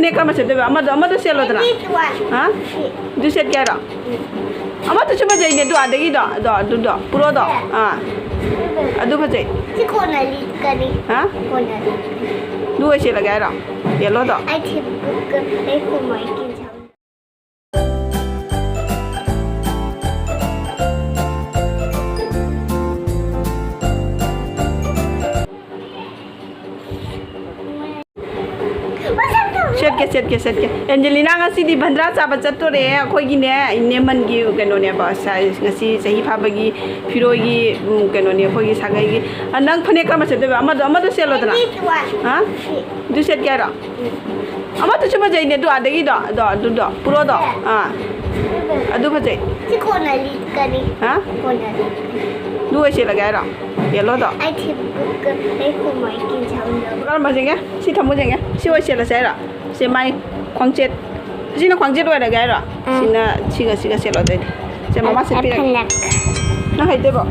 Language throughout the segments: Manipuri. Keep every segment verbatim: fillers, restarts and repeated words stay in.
ꯅꯦ, ꯀꯔꯝꯕ ꯁꯦꯠꯇꯣꯏꯕ? ꯑꯃꯗꯣ, ꯑꯃꯗꯣ ꯁꯦꯠꯂꯣꯗꯅ꯫ This one. ꯍꯥ? ꯑꯗꯨ ꯁꯦꯠꯀꯦ ꯍꯥꯏꯔꯣ? ꯑꯃꯗꯨꯁꯨ ꯐꯖꯩꯅꯦ, ꯑꯗꯨ ꯑꯥꯗꯒꯤꯗꯣ, ꯑꯗꯣ, ꯑꯗꯨꯗꯣ, ꯄꯨꯔꯣꯗꯣ꯫ ꯑꯥ꯫ ꯑꯗꯨ ꯐꯖꯩ꯫ ꯁꯤ ꯀꯣꯟꯅ ꯂꯤꯠꯀꯅꯤ꯫ ꯍꯥ? ꯀꯣꯟꯅ ꯂꯤꯠꯀꯅꯤ꯫ ꯑꯗꯨ ꯑꯣꯏ ꯁꯦꯠꯂꯒꯦ ꯍꯥꯏꯔꯣ? Yellowꯗꯣ? ꯑꯩ ꯊꯤꯕꯨꯛꯀ ꯑꯩ ꯈꯨꯃꯥꯏ ꯀꯤꯟ ꯁꯥꯎ꯫ ꯁꯦꯠꯀꯦ, ꯁꯦꯠꯀꯦ, ꯁꯦꯠꯀꯦ꯫ ꯑꯦꯟꯖꯦꯂꯤꯅꯥ ꯉꯁꯤꯗꯤ ꯚꯟꯗ꯭ꯔꯥ ꯆꯥꯕ ꯆꯠꯇꯣꯔꯦ꯫ ꯑꯩꯈꯣꯏꯒꯤꯅꯦ, ꯏꯅꯦꯃꯟꯒꯤ ꯀꯩꯅꯣꯅꯦꯕ, ꯁ-, ꯉꯁꯤ ꯆꯍꯤ ꯐꯥꯕꯒꯤ ꯐꯤꯔꯣꯏꯒꯤ, ꯎꯝ, ꯀꯩꯅꯣꯅꯦ, ꯑꯩꯈꯣꯏꯒꯤ ꯁꯥꯒꯩꯒꯤ꯫ ꯑ, ꯅꯪ ꯐꯅꯦꯛ ꯀꯔꯝꯕ ꯁꯦꯠꯇꯣꯏꯕ? ꯑꯃꯗꯣ, ꯑꯃꯗꯣ ꯁꯦꯠꯂꯣꯗꯅ꯫ This one. ꯍꯥ? ꯁꯤ꯫ ꯑꯗꯨ ꯁꯦꯠꯀꯦ ꯍꯥꯏꯔꯣ? ꯎꯝ꯫ ꯑꯃꯗꯨꯁꯨ ꯐꯖꯩꯅꯦ, ꯑꯗꯨ ꯑꯥꯗꯒꯤꯗꯣ, ꯑꯗꯣ, ꯑꯗꯨꯗꯣ, ꯄꯨꯔꯣꯗꯣ꯫ ꯑꯥ꯫ ꯑꯗꯨ ꯐꯖꯩ꯫ ꯁꯤ ꯀꯣꯟꯅ ꯂꯤꯠꯀꯅꯤ꯫ ꯍꯥ? ꯀꯣꯟꯅ ꯂꯤꯠꯀꯅꯤ꯫ ꯑꯗꯨ ꯑꯣꯏ ꯁꯦꯠꯂꯒꯦ ꯍꯥꯏꯔꯣ? Yellowꯗꯣ? ꯑꯩ ꯊꯤꯕꯨꯛꯀ ꯑꯩ ꯈꯨꯃꯥꯏ ꯀꯤꯟ ꯁꯥꯎ꯫ ꯀꯔꯝꯕ ꯁꯦꯠꯀꯦ? ꯁꯤ ꯊꯝꯃꯨ ꯌꯦꯡꯒꯦ꯫ ꯁꯤ ꯑꯣꯏ ꯁꯦꯠꯂꯁꯦ ꯍꯥꯏꯔꯣ? ꯁꯦ ꯃꯥꯏ ꯈ꯭ꯋꯥꯡꯆꯦꯠ꯫ ꯁꯤꯅ ꯈ꯭ꯋꯥꯡꯆꯦꯠ ꯑꯣꯏꯔꯒꯦ ꯍꯥꯏꯔꯣ? ꯑꯥ꯫ ꯁꯤꯅ ꯁꯤꯒ ꯁꯤꯒ ꯁꯦꯠꯂꯣ ꯑꯗꯩꯗꯤ꯫ ꯁꯦ ꯃꯃꯥ ꯁꯦꯠꯄꯤꯔꯒꯦ꯫ ꯐꯅꯦꯛ꯫ ꯅꯪ ꯍꯩꯇꯦꯕꯣ?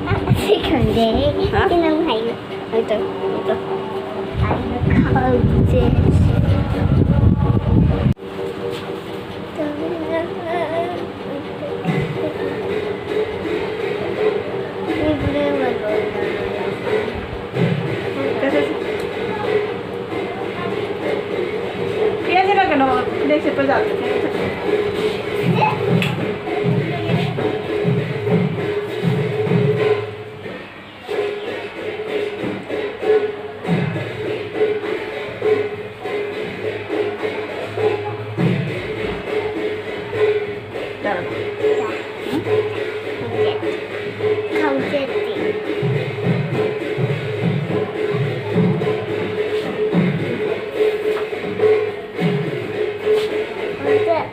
ꯑ, ꯁꯤ ꯈꯪꯗꯦ꯫ ꯍꯥ? ꯁꯤ ꯅꯪ ꯍꯥꯏꯌꯨ꯫ ꯍꯩꯇꯦ꯫ ꯍꯩꯇꯦ꯫ ꯑꯩꯅ ꯈꯪꯗꯦ꯫ ꯌꯥꯔꯕꯣ? ꯎꯝ? ꯈꯪꯖꯗꯦ꯫ ꯈꯪꯖ-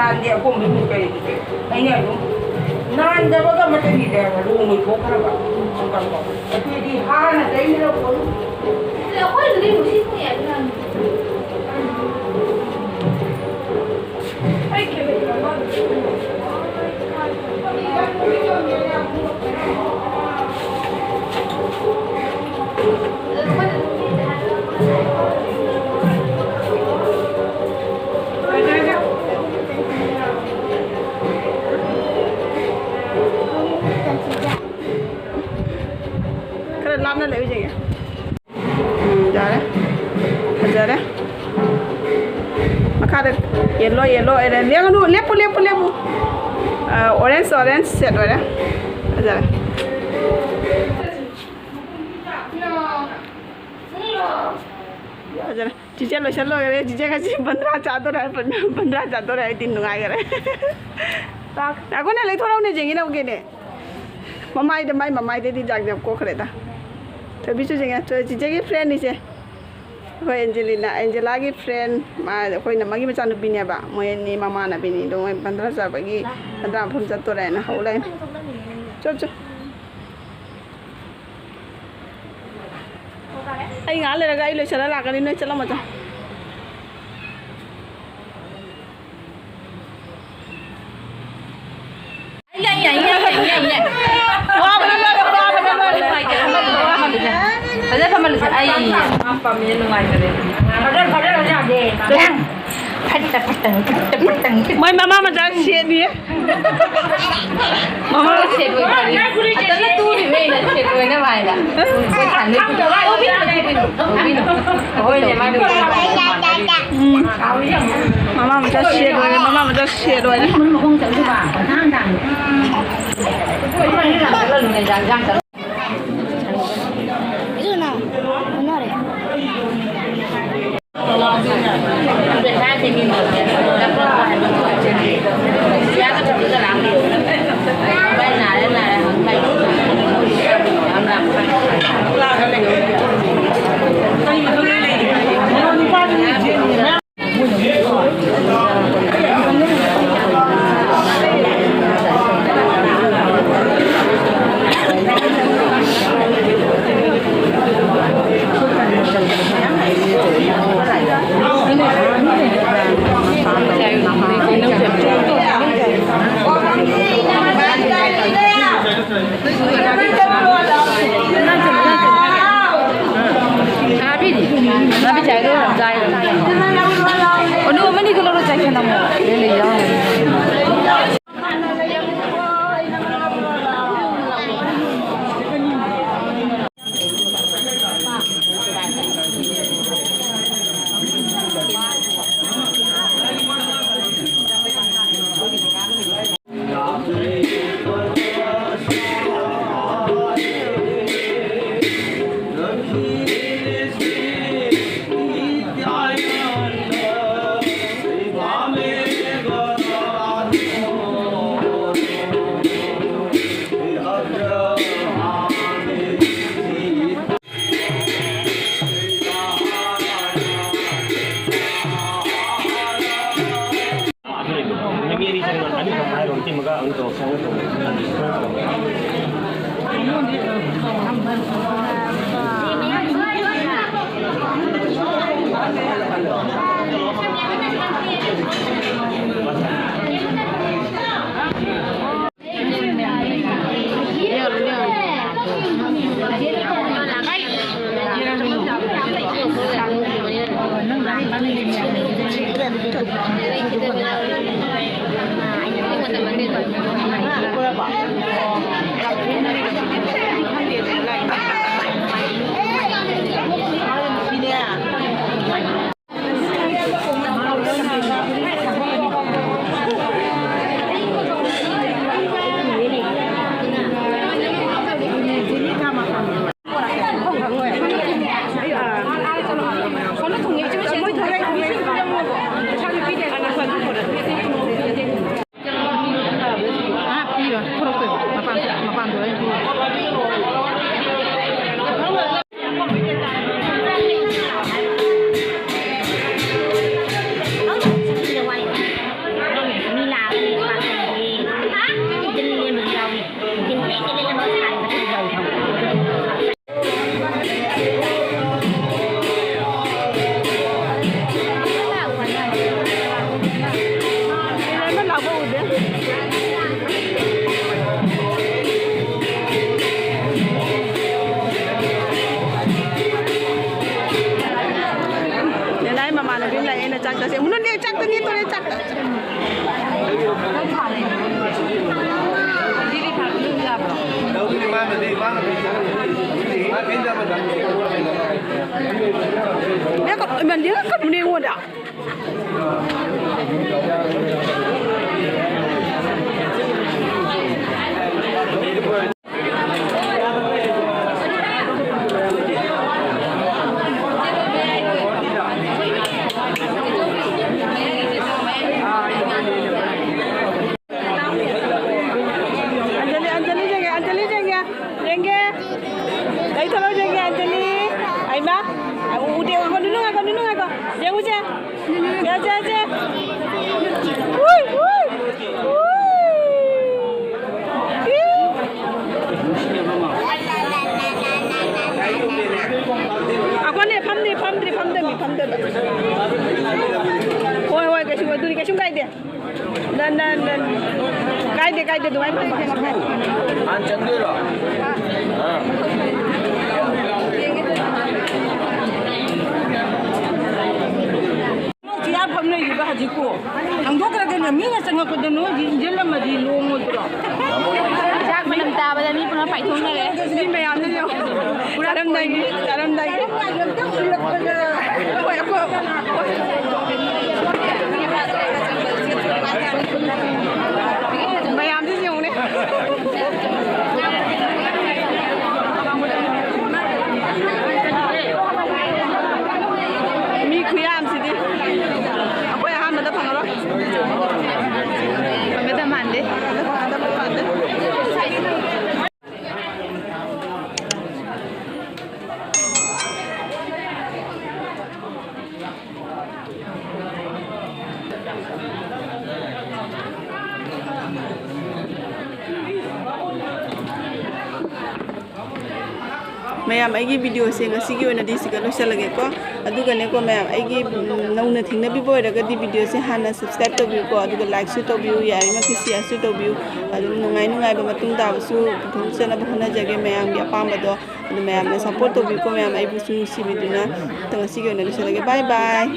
ꯅꯥꯟꯗꯦ ꯑꯀꯣꯟꯕꯩ ꯅꯨꯃꯤꯠ ꯀꯔꯤꯒꯤ? ꯑꯩꯅ ꯑꯗꯨꯝ ꯅꯥꯟꯗꯕꯒ ꯑꯃꯠꯇ ꯂꯩꯇꯦ ꯍꯥꯏꯕ, ꯂꯨꯍꯣꯡꯕꯩ ꯊꯣꯛꯈ꯭ꯔꯕ꯫ ꯑꯗꯨꯗꯤ ꯍꯥꯟꯅ ꯆꯩꯅꯔꯛꯄ ꯑꯗꯨꯝ꯫ ꯈꯔ ꯂꯥꯞꯅ ꯂꯩꯌꯨ ꯌꯦꯡꯒꯦ꯫ ꯎꯝ, ꯌꯥꯔꯦ꯫ ꯐꯖꯔꯦ꯫ ꯃꯈꯥꯗ yellow, yellow ꯑꯣꯏꯔꯦ꯫ ꯂꯦꯡꯒꯅꯨ, ꯂꯦꯞꯄꯨ, ꯂꯦꯞꯄꯨ, ꯂꯦꯞꯄꯨ꯫ ꯑ, orange, orange shade ꯑꯣꯏꯔꯦ꯫ ꯐꯖꯔꯦ꯫ ꯐꯖꯔꯦ꯫ ꯆꯤꯆꯦ ꯂꯣꯏꯁꯜ ꯂꯣꯏꯔꯦ꯫ ꯆꯤꯆꯦ ꯉꯁꯤ ꯕꯟꯗ꯭ꯔꯥ ꯆꯥꯗꯣꯔꯦ ꯍꯥꯏ, ꯕꯟꯗ꯭ꯔꯥ ꯆꯥꯗꯣꯔꯦ ꯍꯥꯏ, ꯗꯤꯟ ꯅꯨꯡꯉꯥꯏꯈꯔꯦ꯫ ꯉꯥꯏꯈꯣꯅꯦ, ꯂꯩꯊꯣꯔꯛꯎꯅꯦ, ꯌꯦꯡꯒꯦꯅꯦ, ꯎꯒꯦꯅꯦ꯫ ꯃꯃꯥꯏꯗ, ꯃꯥꯏ ꯃꯃꯥꯏꯗꯗꯤ ꯖꯥꯛ ꯖꯥꯛ ꯀꯣꯛꯈ꯭ꯔꯦꯗ꯫ ꯊꯣꯏꯕꯤꯁꯨ ꯌꯦꯡꯉꯦ, ꯆꯤꯆꯦꯒꯤ friendꯅꯤꯁꯦ꯫ ꯑꯩꯈꯣꯏ ꯑꯦꯟꯖꯦꯂꯤꯅꯥ, ꯑꯦꯟꯖꯦꯂꯥꯒꯤ friend, ꯃꯥ, ꯑꯩꯈꯣꯏ ꯏꯅꯝꯃꯒꯤ ꯃꯆꯥꯅꯨꯄꯤꯅꯦꯕ꯫ ꯃꯣꯏ ꯑꯅꯤ ꯃꯃꯥꯟꯅꯕꯤꯅꯤ꯫ ꯑꯗꯣ ꯃꯣꯏ ꯕꯟꯗ꯭ꯔꯥ ꯆꯥꯕꯒꯤ ꯕꯟꯗ꯭ꯔꯥ ꯃꯐꯝ ꯆꯠꯇꯣꯔꯦꯅ ꯍꯧ ꯂꯩ꯫ ꯆꯣ, ꯆꯣ꯫ ꯑꯩ ꯉꯥꯏꯍꯥꯛ ꯂꯩꯔꯒ ꯑꯩ ꯂꯣꯏꯁꯜꯂ ꯂꯥꯛꯀꯅꯤ, ꯅꯣꯏ ꯆꯠꯂꯝꯃꯣ ꯆꯣ꯫ ꯐꯖ ꯐꯃꯜꯂꯨꯁꯦ꯫ ꯑꯩ ꯐꯠꯇ ꯐꯠꯇ ꯐꯠꯇ ꯐꯠꯇ꯫ ꯃꯣꯏ ꯃꯃꯥ ꯃꯆꯥ ꯁꯦꯠꯅꯤ꯫ ꯃꯃꯥ ꯁꯦꯠ ꯑꯣꯏ ꯐꯔꯦ꯫ ꯑꯇꯅ ꯇꯨꯔꯤꯕ ꯑꯩꯅ ꯁꯦꯠ ꯑꯣꯏꯅꯕ ꯍꯥꯏꯗ꯫ ꯑꯩꯈꯣꯏ ꯊꯥꯟꯗꯣꯏ ꯄꯨꯗꯣꯏ꯫ ꯍꯣꯏꯅꯦ, ꯃꯥꯅꯦ꯫ ꯎꯝ꯫ ꯃꯃꯥ ꯃꯆꯥ ꯁꯦꯠ ꯑꯣꯏꯔꯦ, ꯃꯃꯥ ꯃꯆꯥ ꯁꯦꯠ ꯑꯣꯏꯔꯦ꯫ ꯑꯃꯒ ꯑꯗꯨꯝ ꯇꯧꯔꯛꯀꯦ, ꯑꯃꯒ ꯇꯧꯔꯛꯀꯦ꯫ ꯀꯥꯏꯗꯦ, ꯀꯥꯏꯗꯦ, ꯑꯗꯨꯃꯥꯏꯅ ꯇꯧꯁꯦ꯫ ꯍꯥꯟꯅ ꯆꯪꯗꯣꯏꯔꯣ? ꯑꯥ꯫ ꯆꯤꯌꯥꯔ ꯐꯝ ꯂꯩꯔꯤꯕ ꯍꯧꯖꯤꯛꯄꯨ? ꯍꯥꯡꯗꯣꯛꯈ꯭ꯔꯒꯅ ꯃꯤꯅ ꯆꯪꯉꯛꯄꯗ ꯅꯣꯏꯒꯤ ꯏꯟꯖꯜꯂꯝꯃꯗꯤ ꯂꯣꯡꯉꯣꯏꯗ꯭ꯔꯣ? ꯆꯥꯛ ꯃꯅꯝ ꯇꯥꯕꯗ ꯃꯤ ꯄꯨꯝꯅꯃꯛ ꯄꯥꯏꯊꯣꯛꯅꯔꯦ꯫ ꯃꯤ ꯃꯌꯥꯝꯅ ꯌꯦꯡꯉꯣ꯫ ꯆꯥꯔꯝꯗꯥꯏꯒꯤ, ꯆꯥꯔꯝꯗꯥꯏꯒꯤ꯫ ꯍꯣꯏ, ꯑꯩꯈꯣꯏ ꯃꯌꯥꯝꯁꯤꯁꯨ ꯌꯦꯡꯉꯨꯅꯦ꯫ ꯃꯤ ꯈꯨꯌꯥꯝꯁꯤꯗꯤ ꯑꯩꯈꯣꯏ ꯑꯍꯥꯟꯕꯗ ꯐꯪꯉꯔꯣꯏ꯫ ꯐꯪꯒꯗꯕ ꯃꯥꯟꯗꯦ꯫ ꯃꯌꯥꯝ, ꯑꯩꯒꯤ ꯚꯤꯗꯤꯑꯣꯁꯦ ꯉꯁꯤꯒꯤ ꯑꯣꯏꯅꯗꯤ ꯁꯤꯒ ꯂꯣꯏꯁꯤꯜꯂꯒꯦꯀꯣ꯫ ꯑꯗꯨꯒꯅꯦꯀꯣ ꯃꯌꯥꯝ, ꯑꯩꯒꯤ, ꯎꯝ, ꯅꯧꯅ ꯊꯦꯡꯅꯕꯤꯕ ꯑꯣꯏꯔꯒꯗꯤ ꯚꯤꯗꯤꯑꯣꯁꯦ ꯍꯥꯟꯅ ꯁꯕꯁꯀ꯭ꯔꯥꯏꯕ ꯇꯧꯕꯤꯌꯨꯀꯣ, ꯑꯗꯨꯒ ꯂꯥꯏꯛꯁꯨ ꯇꯧꯕꯤꯌꯨ, ꯌꯥꯔꯤꯃꯈꯩ ꯁꯤꯌꯥꯔꯁꯨ ꯇꯧꯕꯤꯌꯨ꯫ ꯑꯗꯨꯝ ꯅꯨꯡꯉꯥꯏ ꯅꯨꯡꯉꯥꯏꯕ ꯃꯇꯨꯡ ꯇꯥꯕꯁꯨ ꯄꯨꯊꯣꯛꯆꯅꯕ ꯍꯣꯠꯅꯖꯒꯦ ꯃꯌꯥꯝꯒꯤ ꯑꯄꯥꯝꯕꯗꯣ꯫ ꯑꯗꯨ ꯃꯌꯥꯝꯅ ꯁꯞꯄꯣꯔꯠ ꯇꯧꯕꯤꯌꯨꯀꯣ ꯃꯌꯥꯝ, ꯑꯩꯕꯨꯁꯨ ꯅꯨꯡꯁꯤꯕꯤꯗꯨꯅ꯫ ꯑꯗꯣ ꯉꯁꯤꯒꯤ ꯑꯣꯏꯅ ꯂꯣꯏꯁꯤꯜꯂꯒꯦ꯫ ꯕꯥꯏ ꯕꯥꯏ꯫